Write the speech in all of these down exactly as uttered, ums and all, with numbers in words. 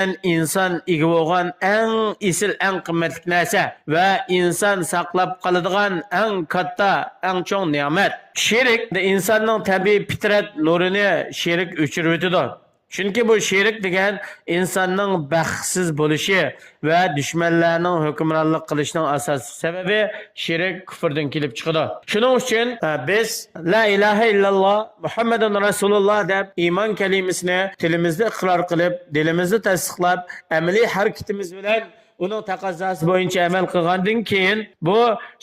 ئىنسان ئىگە بولغان ئەڭ ئېسىل، ئەڭ قىممەتلىك نەرسە ۋە ئىنسان ساقلاپ قالىدىغان ئەڭ كاتتا، ئەڭ چوڭ نېمەت. شېرىك ئىنساننىڭ تەبىئىي پىترەت نۇرىنى شېرىك ئۆچۈرۈۋېتىدۇ. چۈنكى بۇ شېرىك دېگەن ئىنساننىڭ بەختسىز بولۇشى ۋە دۈشمەنلەرنىڭ ھۆكۈمرانلىق قىلىشىنىڭ ئاساسلىق سەۋەبى شېرىك كۇفۇردىن كېلىپ چىقىدۇ. شۇنىڭ ئۈچۈن، ئە، بىز لا ئىلاھە ئىللاللا، مۇھەممەدۇن رەسۇلۇللا دەپ ئىمان كەلىمىسىنى تىلىمىزدا ئىقرار قىلىپ، دىلىمىزدا تەستىقلاپ، ئەمەلىي ھەرىكىتىمىز بىلەن ئۇنىڭ تەقەززاسى بويىچە ئەمەل قىلغاندىن كېيىن، بۇ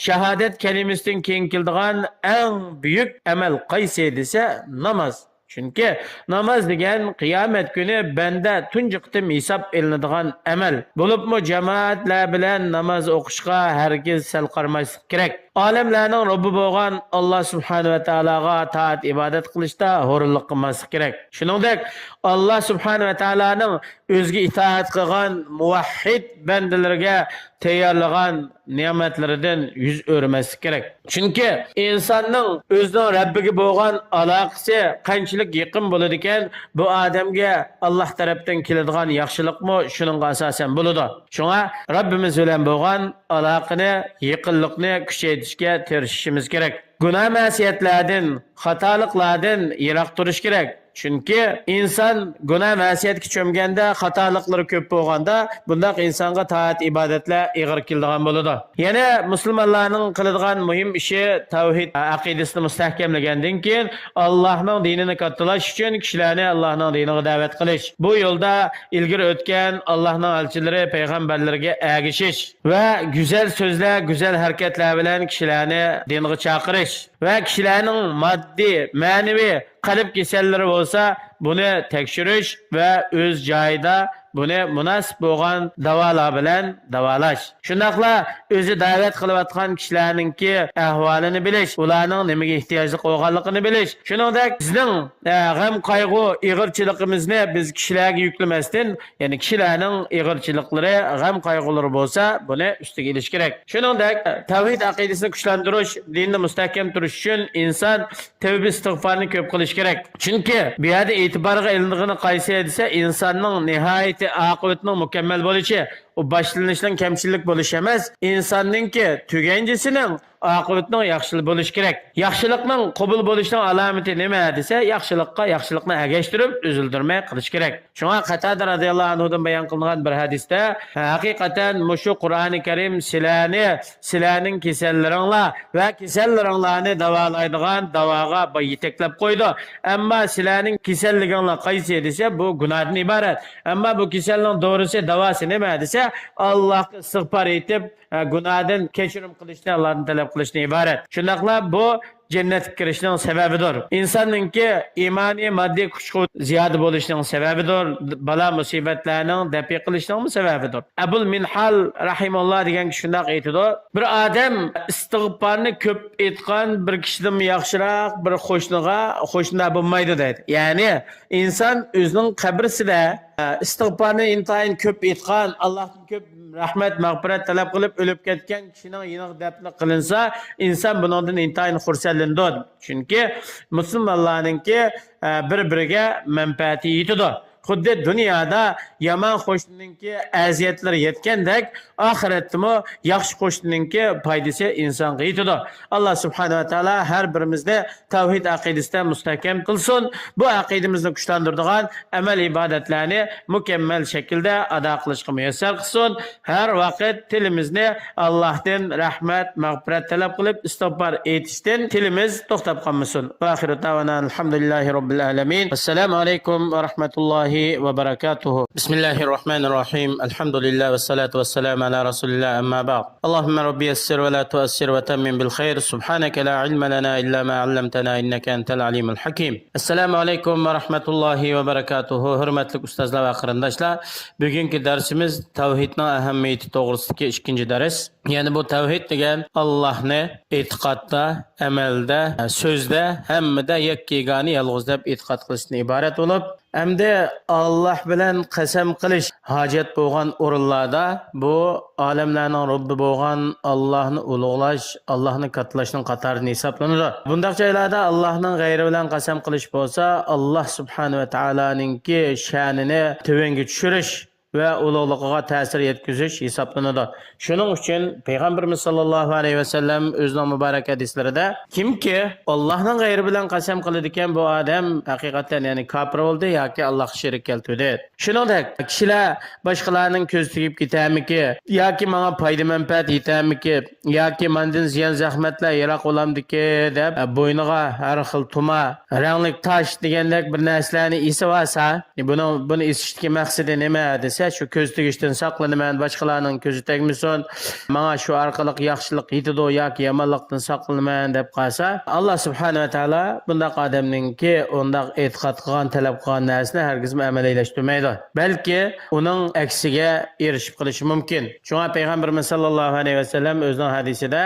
شاھادەت كەلىمىسىدىن كېيىن كېلىدىغان ئەڭ بۈيۈك ئەمەل قايسى دېسە، ناماز. چۈنكى ناماز دېگەن قىيامەت كۈنى بەندە تۇنجى قېتىم ھېساب ئېلىنىدىغان ئەمەل. بولۇپمۇ جامائەتلەر بىلەن ناماز ئوقۇشقا ھەرگىز سەل قارىماسلىق كېرەك. ئالەملەرنىڭ رەببى بولغان ئاللا سۇبھانەھۇ ۋە تائالاغا تائەت ئىبادەت قىلىشتا ھورۇنلۇق قىلماسلىق كېرەك. شۇنىڭدەك، ئاللا سۇبھانەھۇ ۋە تائالانىڭ ئۆزىگە ئىتائەت قىلغان مۇۋەھھىد بەندىلىرىگە تەييارلىغان نېمەتلىرىدىن يۈز ئۆرۈمەسلىك كېرەك. چۈنكى ئىنساننىڭ ئۆزىنىڭ رەببىگە بولغان ئالاقىسى قانچىلىك يېقىن بولىدىكەن، بۇ ئادەمگە ئاللا تەرەپتىن كېلىدىغان ياخشىلىقمۇ شۇنىڭغا ئاساسەن بولىدۇ. شۇڭا رەببىمىز بىلەن بولغان ئالاقىنى، يېقىنلىقنى كۈچەيتىشكە تىرىشىشىمىز كېرەك. گۇناھ مەسىيەتلەردىن، خاتالىقلاردىن يىراق تۇرۇش كېرەك. چۈنكى ئىنسان گۇناھ مەسىيەتكە چۆمگەندە، خاتالىقلىرى كۆپ بولغاندا، بۇنداق ئىنسانغا تائەت ئىبادەتلەر ئېغىر كېلىدىغان بولىدۇ. يەنە مۇسۇلمانلارنىڭ قىلىدىغان مۇھىم ئىشى تەۋھىد ئەقىدىسىنى مۇستەھكەملىگەندىن كېيىن، ئاللاھنىڭ دىنىنى كاتتىلاش ئۈچۈن كىشىلەرنى ئاللاھنىڭ دىنىغا دەۋەت قىلىش. بۇ يولدا ئىلگىرى ئۆتكەن ئاللاھنىڭ ئەلچىلىرى، پەيغەمبەرلىرىگە ئەگىشىش ۋە گۈزەل سۆزلەر، گۈزەل ھەرىكەتلەر بىلەن كىشىلەرنى دىنغا چاقىرىش ۋە كىشىلەرنىڭ ماددىي، مەنىۋى، قەلب كېسەللىرى بولسا، بۇنى تەكشۈرۈش ۋە ئۆز جايىدا بۇنى مۇناسىپ بولغان داۋالار بىلەن داۋالاش. شۇنداقلا ئۆزى دەۋەت قىلىۋاتقان كىشىلەرنىڭكى ئەھۋالىنى بىلىش، ئۇلارنىڭ نېمىگە ئېھتىياجلىق بولغانلىقىنى بىلىش. شۇنىڭدەك بىزنىڭ، ئە، غەم-قايغۇ، ئېغىرچىلىقىمىزنى بىز كىشىلەرگە يۈكلىمەستىن، يەنى كىشىلەرنىڭ ئېغىرچىلىقلىرى، غەم-قايغۇلىرى بولسا، بۇنى ئۈستىگە ئېلىش كېرەك. شۇنىڭدەك، تەۋھىد ئەقىدىسىنى كۈچلەندۈرۈش، دىندا مۇستەھكەم تۇرۇش ئۈچۈن ئىنسان تەۋبە ئىستىغپارنى كۆپ قىلىش كېرەك. چۈنكى بۇ يەردە ئېتىبارغا ئېلىنىدىغىنى قايسى دېسە، ئىنساننىڭ نىھايىتى ئاقىۋىتىنىڭ مۇكەممەل بولۇشى، ئۇ باشلىنىشنىڭ كەمچىلىك بولۇشى ئەمەس، ئىنساننىڭكى تۈگەنچىسىنىڭ ئاقىۋىتىنىڭ ياخشى بولۇشى كېرەك. ياخشىلىقنىڭ قوبۇل بولۇشىنىڭ ئالامىتى نېمە دېسە، ياخشىلىققا ياخشىلىقنى ئەگەشتۈرۈپ، ئۈزۈلدۈرمەي قىلىش كېرەك. شۇڭا قەتادە رەزىياللاھۇ ئەنھۇدىن بايان قىلىنغان بىر ھەدىستە، ھەقىقەتەن مۇشۇ قۇرئانى كەرىم سىلەرنى، سىلەرنىڭ كېسەللىرىڭلار ۋە كېسەللىرىڭلارنى داۋالايدىغان داۋاغا با-، يېتەكلەپ قويىدۇ. ئەمما سىلەرنىڭ كېسەللىكىڭلار قايسى دېسە، بۇ گۇناھتىن ئىبارەت. ئەمما بۇ كېسەلنىڭ دورىسى، داۋاسى نېمە دېسە، ئاللاھقا ئىستىغپار ئېيتىپ، ئە، گۇناھدىن كەچۈرۈم قىلىشنى، ئاللاھتىن تەلەپ قىلىشتىن ئىبارەت. شۇنداقلا بۇ جەننەتكە كىرىشنىڭ سەۋەبىدۇر. ئىنساننىڭكى ئىمانىي، ماددىي كۈچ-قۇۋۋىتى زىيادە بولۇشنىڭ سەۋەبىدۇر. بالا-مۇسىبەتلەرنىڭ دەپئى قىلىشنىڭمۇ سەۋەبىدۇر. ئەبۇل مىنھال رەھىمەھۇللا دېگەن كىشى شۇنداق ئېيتىدۇ: بىر ئادەم ئىستىغپارنى كۆپ ئېيتقان بىر كىشىدىنمۇ ياخشىراق بىر قوشنىغا قوشنا بولمايدۇ، دەيدۇ. يەنى ئىنسان ئۆزىنىڭ قەبرىسىدە، ئە، ئىستىغپارنى ئىنتايىن كۆپ ئېيتقان، ئاللاھتىن كۆپ رەھمەت، مەغپىرەت تەلەپ قىلىپ ئۆلۈپ كەتكەن كىشىنىڭ يېنىغا دەپنە قىلىنسا، ئىنسان بۇنىڭدىن ئىنتايىن خۇرسەنلىنىدۇ. چۈنكى مۇسۇلمانلارنىڭكى، ئە، بىر-بىرىگە مەنپەئەتى يېتىدۇ. خۇددى دۇنيادا يامان قوشنىنىڭكى ئەزىيەتلىرى يەتكەندەك، ئاخىرەتتىمۇ ياخشى قوشنىنىڭكى پايدىسى ئىنسانغا يېتىدۇ. ئاللا سۇبھانەھۇ ۋە تائالا ھەر بىرىمىزنى تەۋھىد ئەقىدىسىدە مۇستەھكەم قىلسۇن. بۇ ئەقىدىمىزنى كۈچلەندۈرىدىغان ئەمەل ئىبادەتلەرنى مۇكەممەل شەكىلدە ئادا قىلىشقا مۇيەسسەر قىلسۇن. ھەر ۋاقىت تىلىمىزنى ئاللاھتىن رەھمەت، مەغپىرەت تەلەپ قىلىپ ئىستىغپار ئېيتىشتىن تىلىمىز توختاپ قالمىسۇن. ۋە ئاخىرۇ دەۋانا ئەلھەمدۇلىللاھى رەببىل ئالەمىن. ئەسسالامۇ ئەلەيكۇم ۋە رەھمەتۇللاھى ۋە بەرەكاتۇھۇ. بىسمىللاھىر رەھمانىر رەھىم. ئەلھەمدۇلىللاھ ۋەسسالاتۇ ۋەسسالامۇ ئەلا رەسۇلىللاھ، ئەمما بەئد. اللهم رب يسر ولا تعسر وتمم بالخير. سبحانك لا علم لنا إلا ما علمتنا إنك أنت العليم الحكيم. ئەسسالامۇ ئەلەيكۇم ۋە رەھمەتۇللاھى ۋە بەرەكاتۇھۇ. ھۆرمەتلىك ئۇستازلار ۋە قېرىنداشلار، بۈگۈنكى دەرسىمىز تەۋھىدنىڭ ئەھەمىيىتى توغرىسىدىكى ئىككىنچى دەرس. يەنى بۇ تەۋھىد دېگەن ئاللاھنى ئېتىقادتا، ئەمەلدە، سۆزدە، ھەممىدە يەككە يېگانە يالغۇز دەپ ئېتىقاد قىلىشتىن ئىبارەت بولۇپ، ئەمدى ئاللاھ بىلەن قەسەم قىلىش ھاجەت بولغان ئورۇنلاردا بۇ ئالەملەرنىڭ رەببى بولغان ئاللاھنى ئۇلۇغلاش، ئاللاھنى كاتتىلاشنىڭ قاتارىدىن ھېسابلىنىدۇ. بۇنداق جايلاردا ئاللاھنىڭ غەيرى بىلەن قەسەم قىلىش بولسا، ئاللاھ سۇبھانەھۇ ۋە تائالانىڭكى شەنىنى تۆۋەنگە چۈشۈرۈش، ۋە ئۇلۇغلۇقىغا تەسىر يەتكۈزۈش ھېسابلىنىدۇ. شۇنىڭ ئۈچۈن پەيغەمبىرىمىز ساللاللاھۇ ئەلەيھى ۋەسەللەم ئۆزىنىڭ مۇبارەك ھەدىسلىرىدە، كىمكى ئاللاھنىڭ غەيرى بىلەن قەسەم قىلىدىكەن، بۇ ئادەم ھەقىقەتەن، يەنى كاپىر بولدى ياكى ئاللاھقا شېرىك كەلتۈردى. شۇنىڭدەك كىشىلەر باشقىلارنىڭ كۆزى تېگىپ كېتەرمىكى ياكى ماڭا پايدا-مەنپەئەت يېتەرمىكى ياكى ماندىن زىيان-زەخمەتلەر يىراق بولامدىكى دەپ، بوينىغا ھەر خىل تۇما، رەڭلىك تاش دېگەندەك بىر نەرسىلەرنى ئېسىۋالسا، بۇنىڭ، بۇنى ئېسىشتىكى مەقسىتى نېمە دېسە، شۇ كۆز تېگىشتىن ساقلىنىمەن، باشقىلارنىڭ كۆزى تەگمىسۇن، ماڭا شۇ ئارقىلىق ياخشىلىق يېتىدۇ ياكى يامانلىقتىن ساقلىنىمەن دەپ قالسا، ئاللا سۇبھانەھۇ ۋە تائالا بۇنداق ئادەمنىڭكى ئۇنداق ئېتىقاد قىلغان، تەلەپ قىلغان نەرسىنى ھەرگىزمۇ ئەمەلىيلەشتۈرمەيدۇ. بەلكى ئۇنىڭ ئەكسىگە ئېرىشىپ قېلىشى مۇمكىن. شۇڭا پەيغەمبىرىمىز ساللاللاھۇ ئەلەيھى ۋەسەللەم ئۆزىنىڭ ھەدىسىدە،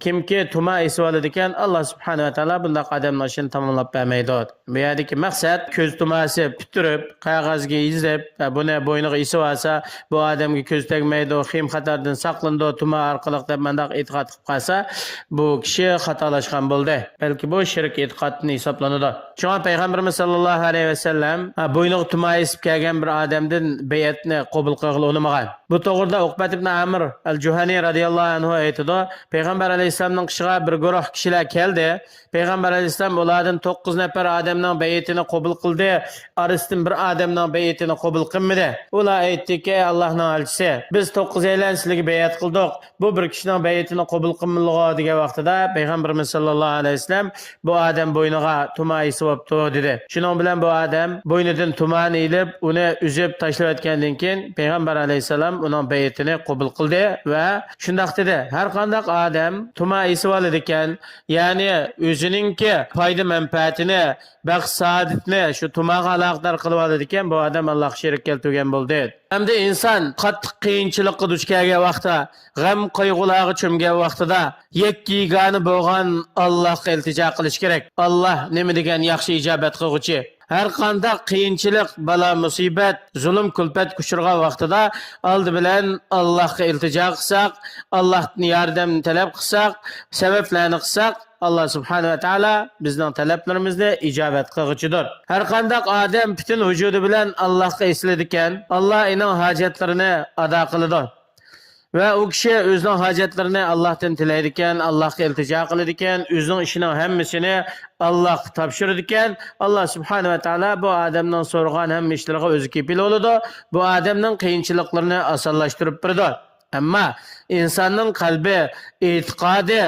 كىمكى تۇما ئېسىۋالىدىكەن، ئاللا سۇبھانەھۇ ۋە تائالا بۇنداق ئادەمنىڭ ئىشىنى تاماملاپ بەرمەيدۇ. بۇ يەردىكى مەقسەت، كۆز تۇماسى پۈتتۈرۈپ، قەغەزگە يېزىپ، بۇنى بوينىغا ئېسىۋالسا، بۇ ئادەمگە كۆز تەگمەيدۇ، خېيىم خەتەردىن ساقلىنىدۇ، تۇما ئارقىلىق دەپ مۇنداق ئېتىقاد قىلىپ قالسا، بۇ كىشى خاتالاشقان بولدى. بەلكى بۇ شىرك ئېتىقادتىن ھېسابلىنىدۇ. شۇڭا پەيغەمبىرىمىز ساللاللاھۇ ئەلەيھى ۋەسەللەم، ھە، بوينىغا تۇما ئېسىپ كەلگەن بىر ئادەمدىن بەيئەتنى قوبۇل قىلغىلى ئۇنىمىغان. بۇ توغرىدا ئوقبەت ئىبن ئامىر ئەل جۇھەنى رەزىياللاھۇ ئەنھۇ ئېيتىدۇ، پەيغەمبەر ئەلەيھىسسالامنىڭ قېشىغا بىر گۇرۇھ كىشىلەر كەلدى. پەيغەمبەر ئەلەيھىسسالام ئۇلاردىن توققۇز نەپەر ئادەمنىڭ بەيئىتىنى قوبۇل قىلدى، ئارىسىدىن بىر ئادەمنىڭ بەيئىتىنى قوبۇل قىلمىدى. ئۇلار ئېيتتىكى، ئەي ئاللاھنىڭ ئەلچىسى، بىز توققۇزەيلەن سىلىگە بەيئەت قىلدۇق، بۇ بىر كىشىنىڭ بەيئىتىنى قوبۇل قىلمىدىغۇ دېگەن ۋاقتىدا، پەيغەمبىرىمىز ساللاللاھۇ ئەلەيھى ۋەسەللەم، بۇ ئادەم بوينىغا تۇما ئېسىۋاپتۇ، دېدى. شۇنىڭ بىلەن بۇ ئادەم بوينىدىن تۇمانى ئېلىپ، ئۇنى ئۈزۈپ تاشلىۋەتكەندىن كېيىن، پەيغەمبەر ئەلەيھىسسالام ئۇنىڭ بەيئىتىنى قوبۇل قىلدى ۋە شۇنداق دېدى، ھەر قانداق ئادەم تۇما ئېسىۋالىدىكەن، يەنى ئۆزىنىڭكى پايدا-مەنپەئەتىنى، بەخت-سائادىتىنى شۇ تۇماغا ئالاقىدار قىلىۋالىدىكەن، بۇ ئادەم ئاللاھقا شېرىك كەلتۈرگەن بولدى. ئەمدى ئىنسان قاتتىق قىيىنچىلىققا دۇچ كەلگەن ۋاقىتتا، غەم-قايغۇلارغا چۆمگەن ۋاقتىدا يەككە-يېگانە بولغان ئاللاھقا ئىلتىجا قىلىش كېرەك. ئاللاھ نېمە دېگەن ياخشى ئىجابەت قىلغۇچى. ھەر قانداق قىيىنچىلىق، بالا-مۇسىبەت، زۇلۇم-كۈلپەتكە ئۇچرىغان ۋاقتىدا ئالدى بىلەن ئاللاھقا ئىلتىجا قىلساق، ئاللاھتىن ياردەمنى تەلەپ قىلساق، سەۋەبلەرنى قىلساق، ئاللاھ سۇبھانەھۇ ۋە تائالا بىزنىڭ تەلەپلىرىمىزنى ئىجابەت قىلغۇچىدۇر. ھەر قانداق ئادەم پۈتۈن ۋۇجۇدى بىلەن ئاللاھقا ئېسىلىدىكەن، ئاللاھ ئېنىڭ ھاجەتلىرىنى ئادا قىلىدۇ. ۋە ئۇ كىشى ئۆزىنىڭ ھاجەتلىرىنى ئاللاھتىن تىلەيدىكەن، ئاللاھقا ئىلتىجا قىلىدىكەن، ئۆزىنىڭ ئىشىنىڭ ھەممىسىنى ئاللاھقا تاپشۇرىدىكەن. ئاللاھ سۇبھانەھۇ ۋە تائالا بۇ ئادەمنىڭ سورىغان ھەممە ئىشلىرىغا ئۆزى كېپىل بولىدۇ. بۇ ئادەمنىڭ قىيىنچىلىقلىرىنى ئاسانلاشتۇرۇپ بېرىدۇ. ئەمما ئىنساننىڭ قەلبى، ئېتىقادى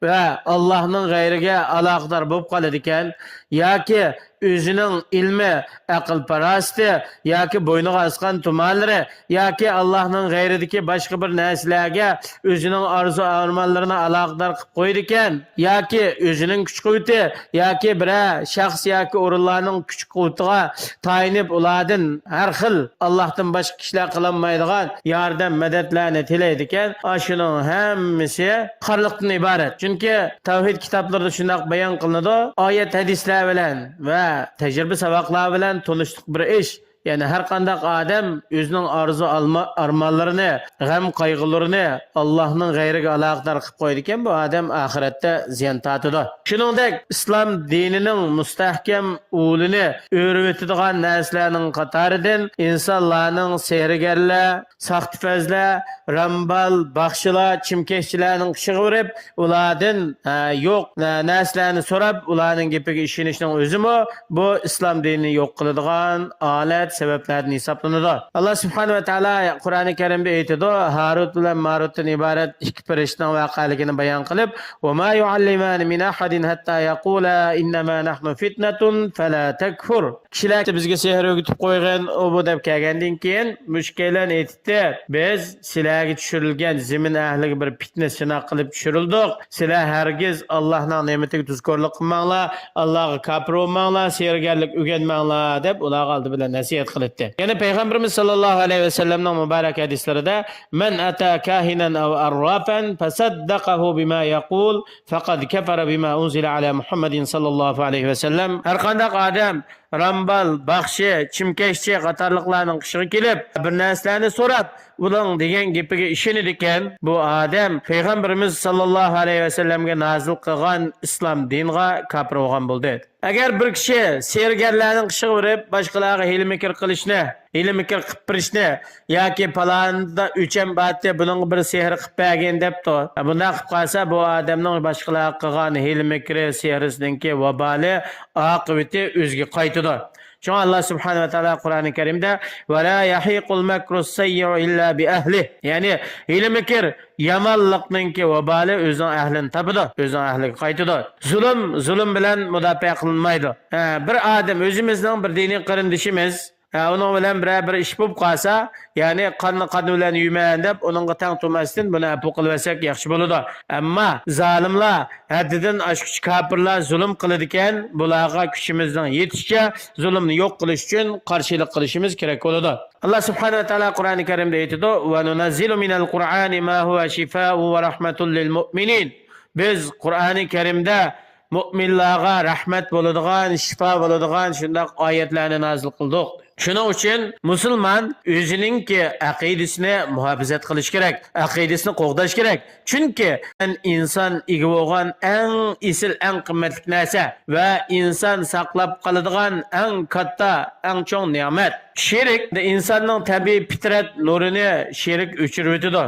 ۋە ئاللاھنىڭ غەيرىگە ئالاقىدار بولۇپ قالىدىكەن، ياكى ئۆزىنىڭ ئىلمى، ئەقىل-پاراسىتى ياكى بوينىغا ئاسقان تۇمانلىرى ياكى ئاللاھنىڭ غەيرىدىكى باشقا بىر نەرسىلەرگە ئۆزىنىڭ ئارزۇ-ئارمانلىرىنى ئالاقىدار قىلىپ قويىدىكەن، ياكى ئۆزىنىڭ كۈچ-قۇۋۋىتى ياكى بىرەر شەخس ياكى ئورۇنلارنىڭ كۈچ-قۇۋۋىتىغا تايىنىپ، ئۇلاردىن ھەر خىل ئاللاھتىن باشقا كىشىلەر قىلالمايدىغان ياردەم، مەدەتلەرنى تىلەيدىكەن، ئاشۇنىڭ ھەممىسى خارلىقتىن ئىبارەت. چۈنكى تەۋھىد كىتابلىرىدا شۇنداق بايان قىلىنىدۇ، ئايەت، ھەدىسلەر بىلەن ۋە تەجرىبە ساۋاقلار بىلەن تونۇشلۇق بىر ئىش. يەنى ھەر قانداق ئادەم ئۆزىنىڭ ئارزۇ ئالما-، ئارمانلىرىنى، غەم-قايغۇلىرىنى ئاللاھنىڭ غەيرىگە ئالاقىدار قىلىپ قويىدىكەن، بۇ ئادەم ئاخىرەتتە زىيان تارتىدۇ. شۇنىڭدەك ئىسلام دىنىنىڭ مۇستەھكەم ئۇلىنى ئۆرۈۋېتىدىغان نەرسىلەرنىڭ قاتارىدىن ئىنسانلارنىڭ سېھىرگەرلەر، ساختىپەزلەر، رامبال، باخشىلار، چىمكەشچىلەرنىڭ قېشىغا بېرىپ، ئۇلاردىن، ئە، يوق، ئە، نەرسىلەرنى سوراپ، ئۇلارنىڭ گېپىگە ئىشىنىشنىڭ ئۆزىمۇ بۇ ئىسلام دىنىنى يوق قىلىدىغان ئالەت، سەۋەبلەردىن ھېسابلىنىدۇ. ئاللا سۇبھانەھۇ ۋە تائالا قۇرئانى كەرىمدە ئېيتىدۇ، ھاروت بىلەن ماروتتىن ئىبارەت ئىككى پەرىشتىنىڭ ۋەقەلىكىنى بايان قىلىپ، «وما يعلمان من أحد حتى يقولا إنما نحن فتنة فلا تكفر.» كىشىلەر بىزگە سېھىر ئۆگىتىپ قويغىن، ئۇ بۇ دەپ كەلگەندىن كېيىن، مۇشۇ ئىككىيلەن ئېيتىپتۇ، بىز سىلەرگە چۈشۈرۈلگەن زېمىن ئەھلىگە بىر پىتنە، سىناق قىلىپ چۈشۈرۈلدۇق. سىلەر ھەرگىز ئاللاھنىڭ نېمىتىگە تۇزكورلۇق قىلماڭلار، ئاللاھقا كاپىر بولماڭلار، سېھىرگەرلىك ئۆگەنمەڭلار، دەپ ئۇلارغا ئالدى بىلەن نەسىھەت قىلىتتى. يەنە پەيغەمبىرىمىز ساللاللاھۇ ئەلەيھى ۋەسەللەمنىڭ مۇبارەك ھەدىسلىرىدە، من أتى كاهنا أو عرافا فصدقه بما يقول فقد كفر بما أنزل على محمد صلى الله عليه وسلم. ھەر قانداق ئادەم رامبال، باخشى، چىمكەشچى قاتارلىقلارنىڭ قېشىغا كېلىپ، بىر نەرسىلەرنى سوراپ، ئۇنىڭ دېگەن گېپىگە ئىشىنىدىكەن، بۇ ئادەم پەيغەمبىرىمىز ساللاللاھۇ ئەلەيھى ۋەسەللەمگە نازىل قىلغان ئىسلام دىنىغا كاپىر بولغان بولدى. ئەگەر بىر كىشى سېھىرگەرلەرنىڭ قېشىغا بېرىپ، باشقىلارغا ھىيلە-مىكىر قىلىشنى، ھىيلە-مىكىر قىلىپ بېرىشنى ياكى پالانىدا ئۆچەم بارتى، بۇنىڭغا بىر سېھىر قىلىپ بەرگىن دەپتۇ. بۇنداق قىلىپ قالسا، بۇ ئادەمنىڭ باشقىلارغا قىلغان ھىيلە-مىكرى، سېھرىسىنىڭكى ۋابالى، ئاقىۋىتى ئۆزىگە قايتىدۇ. شۇڭا ئاللا سۇبھانەھۇ ۋە تائالا قۇرئانى كەرىمدە، «ولا يحيق المكر السيء إلا بأهله»، يەنى ھىيلە-مىكىر، يامانلىقنىڭكى ۋابالى ئۆزىنىڭ ئەھلىنى تاپىدۇ، ئۆزىنىڭ ئەھلىگە قايتىدۇ. زۇلۇم زۇلۇم بىلەن مۇداپىئە قىلىنمايدۇ. ھە، بىر ئادەم، ئۆزىمىزنىڭ بىر دىنىي قېرىندىشىمىز، ھە، ئۇنىڭ بىلەن بىرەر بىر ئىش بولۇپ قالسا، يەنى قاننى قان بىلەن يۇيىمەن دەپ ئۇنىڭغا تەڭ تۇرماستىن بۇنى ئەپۇ قىلىۋەتسەك ياخشى بولىدۇ. ئەمما زالىملار، ھەددىدىن ئاشقۇچى كاپىرلار زۇلۇم قىلىدىكەن، بۇلارغا كۈچىمىزنىڭ يېتىشىچە زۇلۇمنى يوق قىلىش ئۈچۈن قارشىلىق قىلىشىمىز كېرەك بولىدۇ. ئاللا سۇبھانەھۇ ۋە تائالا قۇرئانى كەرىمدە ئېيتىدۇ، «وننزل من القرآن ما هو شفاء ورحمة للمؤمنين». بىز قۇرئانى كەرىمدە مۆمىنلارغا رەھمەت بولىدىغان، شىپا بولىدىغان شۇنداق ئايەتلەرنى نازىل قىلدۇق. شۇنىڭ ئۈچۈن مۇسۇلمان ئۆزىنىڭكى ئەقىدىسىنى مۇھاپىزەت قىلىشى كېرەك، ئەقىدىسىنى قوغداش كېرەك. چۈنكى ئىنسان ئىگە بولغان ئەڭ ئېسىل، ئەڭ قىممەتلىك نەرسە ۋە ئىنسان ساقلاپ قالىدىغان ئەڭ كاتتا، ئەڭ چوڭ نېمەت. شېرىك ئىنساننىڭ تەبىئىي پىترەت نۇرىنى شېرىك ئۆچۈرۈۋېتىدۇ.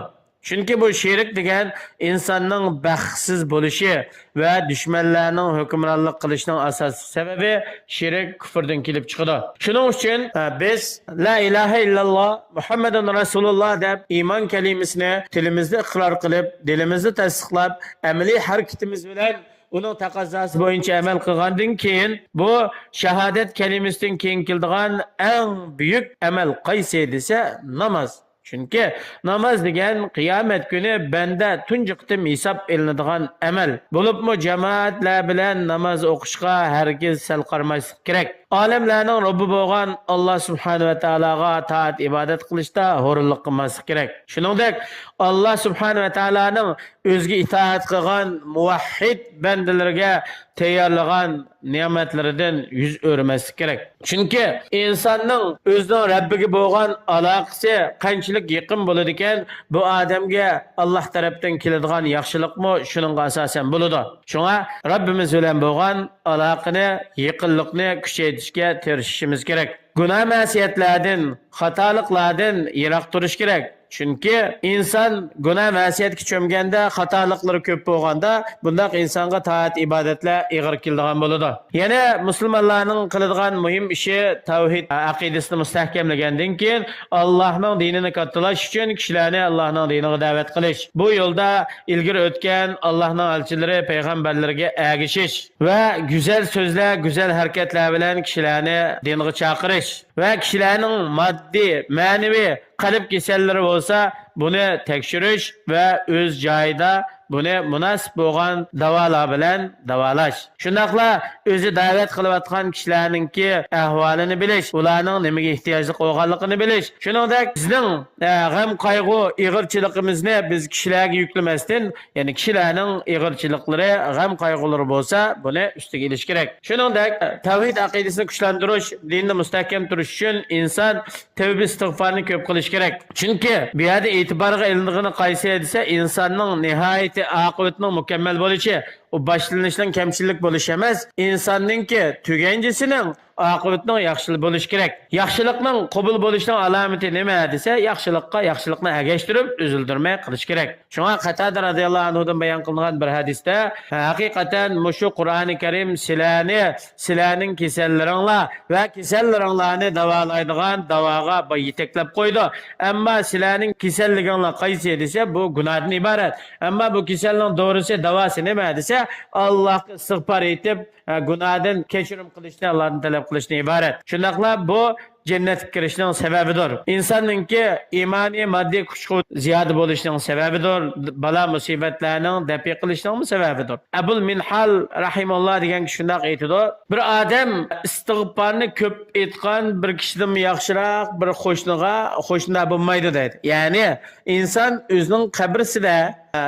چۈنكى بۇ شېرىك دېگەن ئىنساننىڭ بەختسىز بولۇشى ۋە دۈشمەنلەرنىڭ ھۆكۈمرانلىق قىلىشىنىڭ ئاساسلىق سەۋەبى شېرىك كۇفۇردىن كېلىپ چىقىدۇ. شۇنىڭ ئۈچۈن، ئە، بىز لا ئىلاھە ئىللاللا، مۇھەممەدۇن رەسۇلۇللا دەپ ئىمان كەلىمىسىنى تىلىمىزدا ئىقرار قىلىپ، دىلىمىزدا تەستىقلاپ، ئەمەلىي ھەرىكىتىمىز بىلەن ئۇنىڭ تەقەززاسى بويىچە ئەمەل قىلغاندىن كېيىن، بۇ شاھادەت كەلىمىسىدىن كېيىن كېلىدىغان ئەڭ بۈيۈك ئەمەل قايسى دېسە، ناماز. چۈنكى ناماز دېگەن قىيامەت كۈنى بەندە تۇنجى قېتىم ھېساب ئېلىنىدىغان ئەمەل. بولۇپمۇ جامائەتلەر بىلەن ناماز ئوقۇشقا ھەرگىز سەل قارىماسلىق كېرەك. ئالەملەرنىڭ رەببى بولغان ئاللا سۇبھانەھۇ ۋە تائالاغا تائەت ئىبادەت قىلىشتا ھۇرۇنلۇق قىلماسلىق كېرەك. شۇنىڭدەك ئاللا سۇبھانەھۇ ۋە تائالانىڭ ئۆزىگە ئىتائەت قىلغان مۇۋەھھىد بەندىلىرىگە تەييارلىغان نېمەتلىرىدىن يۈز ئۆرۈمەسلىك كېرەك. چۈنكى ئىنساننىڭ ئۆزىنىڭ رەببىگە بولغان ئالاقىسى قانچىلىك يېقىن بولىدىكەن، بۇ ئادەمگە ئاللا تەرەپتىن كېلىدىغان ياخشىلىقمۇ شۇنىڭغا ئاساسەن بولىدۇ. شۇڭا رەببىمىز بىلەن بولغان ئالاقىنى، يېقىنلىقنى كۈچەيتىشكە تىرىشىشىمىز كېرەك. گۇناھ-مەسىيەتلەردىن، خاتالىقلاردىن يىراق تۇرۇش كېرەك. چۈنكى ئىنسان گۇناھ-مەسىيەتكە چۆمگەندە، خاتالىقلىرى كۆپ بولغاندا، بۇنداق ئىنسانغا تائەت-ئىبادەتلەر ئېغىر كېلىدىغان بولىدۇ. يەنە مۇسۇلمانلارنىڭ قىلىدىغان مۇھىم ئىشى تەۋھىد ئەقىدىسىنى مۇستەھكەملىگەندىن كېيىن، ئاللاھنىڭ دىنىنى كاتتىلاش ئۈچۈن كىشىلەرنى ئاللاھنىڭ دىنىغا دەۋەت قىلىش. بۇ يولدا ئىلگىرى ئۆتكەن ئاللاھنىڭ ئەلچىلىرى، پەيغەمبەرلىرىگە ئەگىشىش ۋە گۈزەل سۆزلەر، گۈزەل ھەرىكەتلەر بىلەن كىشىلەرنى دىنغا چاقىرىش ۋە كىشىلەرنىڭ ماددىي، مەنىۋى، قەلب كېسەللىرى بولسا، بۇنى تەكشۈرۈش ۋە ئۆز جايىدا بۇنى مۇناسىپ بولغان داۋالار بىلەن داۋالاش. شۇنداقلا ئۆزى دەۋەت قىلىۋاتقان كىشىلەرنىڭكى ئەھۋالىنى بىلىش، ئۇلارنىڭ نېمىگە ئېھتىياجلىق بولغانلىقىنى بىلىش. شۇنىڭدەك بىزنىڭ، ئە، غەم-قايغۇ، ئېغىرچىلىقىمىزنى بىز كىشىلەرگە يۈكلىمەستىن، يەنى كىشىلەرنىڭ ئېغىرچىلىقلىرى، غەم-قايغۇلىرى بولسا، بۇنى ئۈستىگە ئېلىش كېرەك. شۇنىڭدەك، تەۋھىد ئەقىدىسىنى كۈچلەندۈرۈش، دىننى مۇستەھكەم تۇرۇش ئۈچۈن ئىنسان تەۋبە ئىستىغپارنى كۆپ قىلىش كېرەك. چۈنكى بۇ يەردە ئېتىبارغا ئېلىنىدىغىنى قايسى دېسە، ئىنساننىڭ نىھايىتى ئاقىۋىتىنىڭ مۇكەممەل بولۇشى، ئۇ باشلىنىشنىڭ كەمچىللىك بولۇشى ئەمەس، ئىنساننىڭكى تۈگەنچىسىنىڭ، ئاقىۋىتىنىڭ ياخشى بولۇشى كېرەك. ياخشىلىقنىڭ قوبۇل بولۇشىنىڭ ئالامىتى نېمە دېسە، ياخشىلىققا ياخشىلىقنى ئەگەشتۈرۈپ، ئۈزۈلدۈرمەي قىلىش كېرەك. شۇڭا قاتادە رەزىياللاھۇ ئەنھۇدىن بايان قىلىنغان بىر ھەدىستە، ھەقىقەتەن مۇشۇ قۇرئانى كەرىم سىلەرنى، سىلەرنىڭ كېسەللىرىڭلار ۋە كېسەللىرىڭلارنى داۋالايدىغان داۋاغا باي يېتەكلەپ قويىدۇ. ئەمما سىلەرنىڭ كېسەللىكىڭلار قايسى دېسە، بۇ گۇناھتىن ئىبارەت. ئەمما بۇ كېسەلنىڭ دورىسى، داۋاسى نېمە دېسە، ئاللاھقا ئىستىغپار ئېيتىپ، ھە، گۇناھدىن كەچۈرۈم قىلىشنى، ئاللاھتىن تەلەپ قىلىشتىن ئىبارەت. شۇنداقلا بۇ جەننەتكە كىرىشنىڭ سەۋەبىدۇر. ئىنساننىڭكى ئىمانىي ماددىي كۈچ-قۇۋۋىتى زىيادە بولۇشنىڭ سەۋەبىدۇر. بالا مۇسىبەتلەرنىڭ دەپئى قىلىشنىڭمۇ سەۋەبىدۇر. ئەبۇل مىنھال رەھىمەھۇللا دېگەن كىشى شۇنداق ئېيتىدۇ، بىر ئادەم ئىستىغپارنى كۆپ ئېيتقان بىر كىشىدىنمۇ ياخشىراق بىر قوشنىغا قوشنا بولمايدۇ دەيدۇ. يەنى ئىنسان ئۆزىنىڭ قەبرىسىدە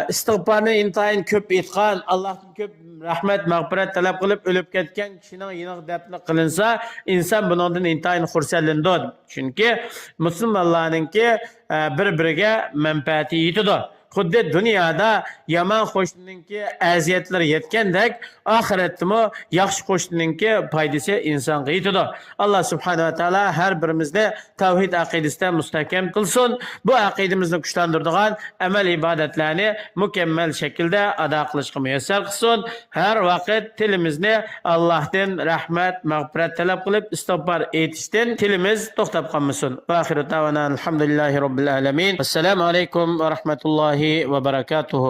ئىستىغپارنى ئىنتايىن كۆپ ئېيتقان، ئاللاھتىن كۆپ رەھمەت، مەغپىرەت تەلەپ قىلىپ ئۆلۈپ كەتكەن كىشىنىڭ يېنىغا دەپنە قىلىنسا، ئىنسان بۇنىڭدىن ئىنتايىن خۇرسەنلىنىدۇ. چۈنكى مۇسۇلمانلارنىڭكى، ئە، بىر-بىرىگە مەنپەئەتى يېتىدۇ. خۇددى دۇنيادا يامان قوشنىنىڭكى ئەزىيەتلىرى يەتكەندەك، ئاخىرەتتىمۇ ياخشى قوشنىنىڭكى پايدىسى ئىنسانغا يېتىدۇ. ئاللا سۇبھانەھۇ ۋە تائالا ھەر بىرىمىزنى تەۋھىد ئەقىدىسىدە مۇستەھكەم قىلسۇن. بۇ ئەقىدىمىزنى كۈچلەندۈرىدىغان ئەمەل ئىبادەتلەرنى مۇكەممەل شەكىلدە ئادا قىلىشقا مۇيەسسەر قىلسۇن. ھەر ۋاقىت تىلىمىزنى ئاللاھتىن رەھمەت، مەغپىرەت تەلەپ قىلىپ ئىستىغپار ئېيتىشتىن تىلىمىز توختاپ قالمىسۇن. ۋە ئاخىرۇ دەۋانا ئەلھەمدۇلىللاھى رەببىل ئالەمىن. ۋەسسالامۇ ئەلەيكۇم ۋە رەھمەتۇللاھى ۋە بەرەكاتۇھۇ.